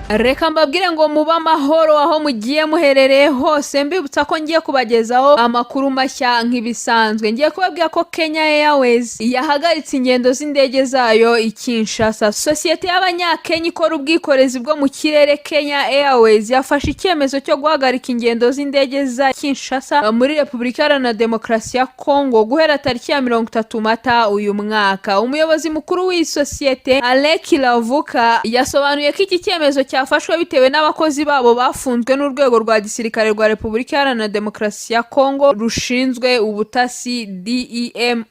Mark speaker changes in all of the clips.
Speaker 1: Reka mbabwire ngo mube amahoro aho mugiye muherereye hose. Mbibutsa ko ngiye kubagezaho amakuru mashya nk'ibisanzwe. Ngiye kubabwira ko Kenya Airways yahagaritse ingendo z'indege zayo i Kinshasa. Sosiyete y'Abanyakenya ikora ubwikorezi bwo mu kirere, Kenya Airways, yafashe icyemezo cyo guhagarika ingendo z'indege za Kinshasa muri Repubulika Iharanira Demokarasi ya Kongo guhera tariki ya 30 Mata uyu mwaka. Umuyobozi mukuru w'iyi sosiyete, Alec Lavuka, yasobanuye ko iki cyemezo cyafashwe bitewe n'abakozi babo bafunzwe n'urwego rwa gisirikare rwa Repubulika Iharanira Demokarasi ya Kongo rushinzwe ubutasi, DEMIAP.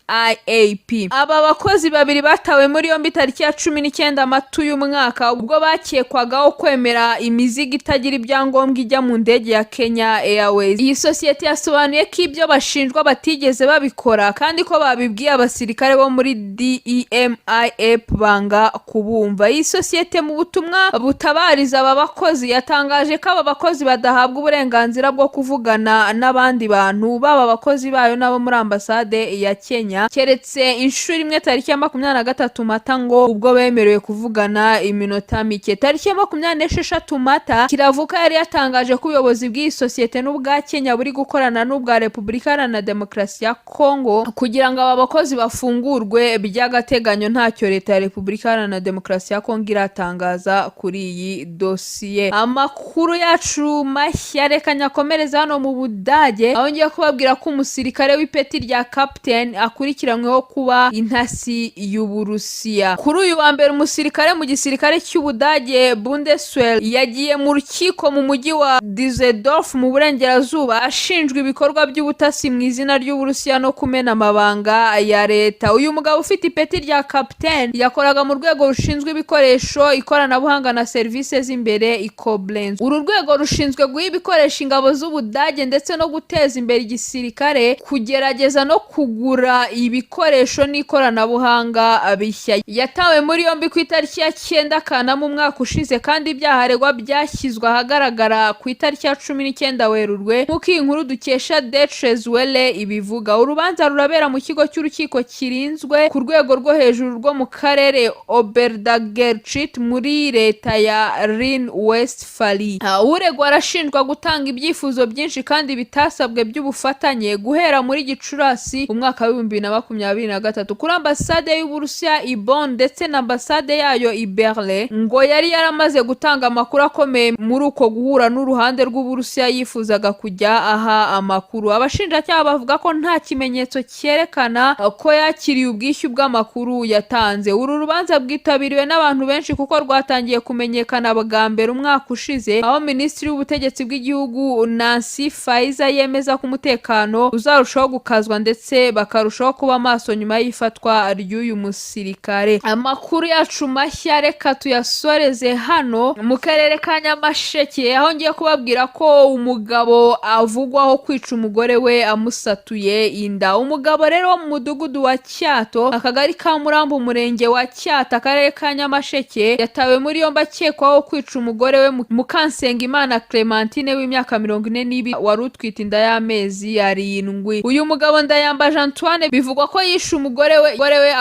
Speaker 1: Aba bakozi babiri batawe muri yombi tariki ya 19 Mata uyu mwaka, ubwo bakekwagaho kwemera imizigo itagira ibyangombwa ijya mu ndege ya Kenya Airways. Iyi sosiyete yasobanuye ko ibyo bashinjwa batigeze babikora, kandi ko babibwiye abasirikare bo muri DEMIAP banga kubumva. Iyi sosiyete, mu butumwa butabariza aba bakozi, yatangaje ko aba bakozi badahabwa uburenganzira bwo kuvugana n'abandi bantu, baba abakozi bayo n'abo muri ambasade ya Kenya, keretse inshuro imwe tariki ya 23 Mata, ngo ubwo bemerewe kuvugana iminota mike. Tariki ya 26 Mata, Kiravuka yari yatangaje ko ubuyobozi bw'iyi sosiyete n'ubwa Kenya buri gukorana n'ubwa Repubulika Iharanira Demokarasi ya Kongo kugira ngo aba bakozi bafungurwe by'agateganyo. Ntacyo leta ya Repubulika Iharanira Demokarasi ya Kongo iratangaza kuri iyi dosiye. Amakuru yacu mashya reka nyakomereza hano mu Budage, aho ngiye kubabwira ko umusirikare w'ipeti rya captain akurikiranyweho kuba intasi y'Uburusiya. Kuri uyu wa mbere, umusirikare mu gisirikare cy'Ubudage, Bundeswehr, yagiye mu rukiko mu mujyi wa Düsseldorf mu burengerazuba, ashinjwa ibikorwa by'ubutasi mu izina ry'Uburusiya no kumena amabanga ya leta. Uyu mugabo ufite ipeti rya captain yakoraga mu rwego rushinzwe ibikoresho, ikoranabuhanga na serivisi z'imbere i Koblenz. Uru rwego rushinzwe guha ibikoresho ingabo z'Ubudage ndetse no guteza imbere igisirikare, kugerageza no kugura ibikoresho n'ikoranabuhanga bishya. Yatawe muri yombi ku itariki ya 9 Kanama umwaka ushize, kandi ibyaha aregwa byashyizwe ahagaragara ku itariki ya 19 Werurwe, nk'uko iyi nkuru dukesha Deutsche Welle ibivuga. Urubanza rurabera mu kigo cy'urukiko kirinzwe ku rwego rwo hejuru rwo mu karere Oberdagerchit muri leta ya Rhine Westphalie. Uregwa arashinjwa gutanga ibyifuzo byinshi kandi bitasabwe by'ubufatanye guhera muri Gicurasi umwaka wa 2023 kuri ambasade y'Uburusiya i Bonn ndetse na ambasade yayo i Berlin. Ngo yari yaramaze gutanga amakuru akomeye muri uko guhura n'uruhande rw'Uburusiya yifuzaga kujya aha amakuru. Abashinjacyaha bavuga ko nta kimenyetso cyerekana ko yakiriye ubwishyu bw'amakuru yatanze. Uru rubanza rwitabiriwe n'abantu benshi kuko rwatangiye kumenyekana bwa mbere umwaka ushize, aho minisitiri w'ubutegetsi bw'igihugu, Nancy Faeser, yemeza ko umutekano uzarushaho gukazwa ndetse bakarushaho kuba maso nyuma y'ifatwa ry'uyu musirikare. Amakuru yacu mashya reka tuyasoreze hano mu karere ka Nyamasheke, aho ngiye kubabwira ko umugabo avugwaho kwica umugore we amusatuye inda. Umugabo rero wo mu mudugudu wa Cyato, akagari ka Murambo, umurenge wa Cyato, akarere ka Nyamasheke, yatawe muri yombi akekwaho kwica umugore we, Mukansengimana Clementine w'imyaka 42, wari utwite inda y'amezi 7. Uyu mugabo, Ndayambaje Antoine, bivugwa ko yishe umugore we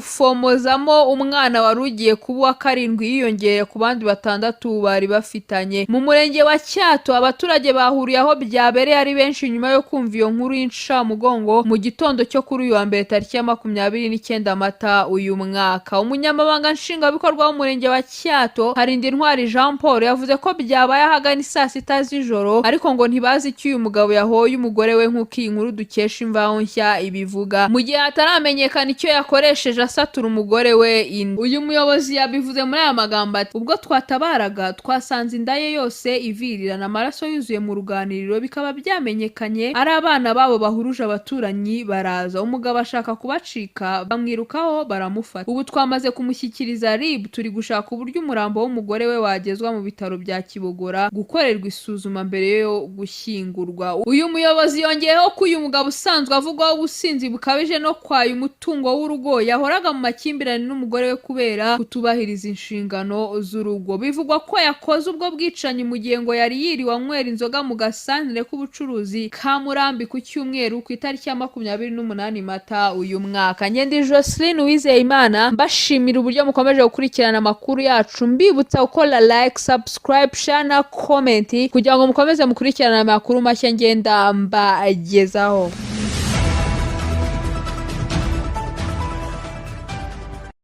Speaker 1: akamufomozamo umwana wari ugiye kuba uwa karindwi, yiyongeye ku bandi batandatu bari bafitanye. Mu murenge wa Cyato, abaturage bahuriye aho byabereye ari benshi nyuma yo kumva iyo nkuru y'incamugongo mu gitondo cyo kuri uyu wa mbere, tariki ya 29 Mata uyu mwaka. Umunyamabanga nshingwabikorwa w'umurenge wa Cyato, Harindintwari Jean Paul, yavuze ko byabaye ahagana saa 6 z'ijoro, ariko ngo ntibazi icyo uyu mugabo yahoye umugore we, nk'uko iyi nkuru dukesha Imvaho Nshya ibivuga. Mu gihe hataramenyekana icyo yakoresheje asatura umugore we inda, uyu muyobozi yabivuze muri aya magambo, ati: "Ubwo twatabaraga twasanze inda ye yose ivirirana, amaraso yuzuye mu ruganiriro, bikaba byamenyekanye ari abana babo bahuruje abaturanyi baraza, umugabo ashaka kubacika bamwirukaho baramufata. Ubu twamaze kumushyikiriza RIB, turi gushaka uburyo umurambo w'umugore we wagezwa mu bitaro bya Kibogora gukorerwa isuzuma mbere yo gushyingurwa." Uyu muyobozi yongeyeho ko uyu mugabo usanzwe avugwaho ubusinzi bukabije no kwaya umutungo w'urugo yahoraga mu makimbirane n'umugore we kubera kutubahiriza inshingano z'urugo. Bivugwa ko yakoze ubwo bwicanyi mu gihe ngo yari yiriwe anywera inzoga mu gasantere k'ubucuruzi ka Murambi ku cyumweru, ku itariki ya 28 Mata uyu mwaka. Ngende Jocelyn Uwizeyimana, mbashimira uburyo mukomeje gukurikirana amakuru yacu, mbibutsa gukora gukora like, subscribe, share na comment kugira ngo mukomeze mukurikirane amakuru mashya ngenda mbagezaho.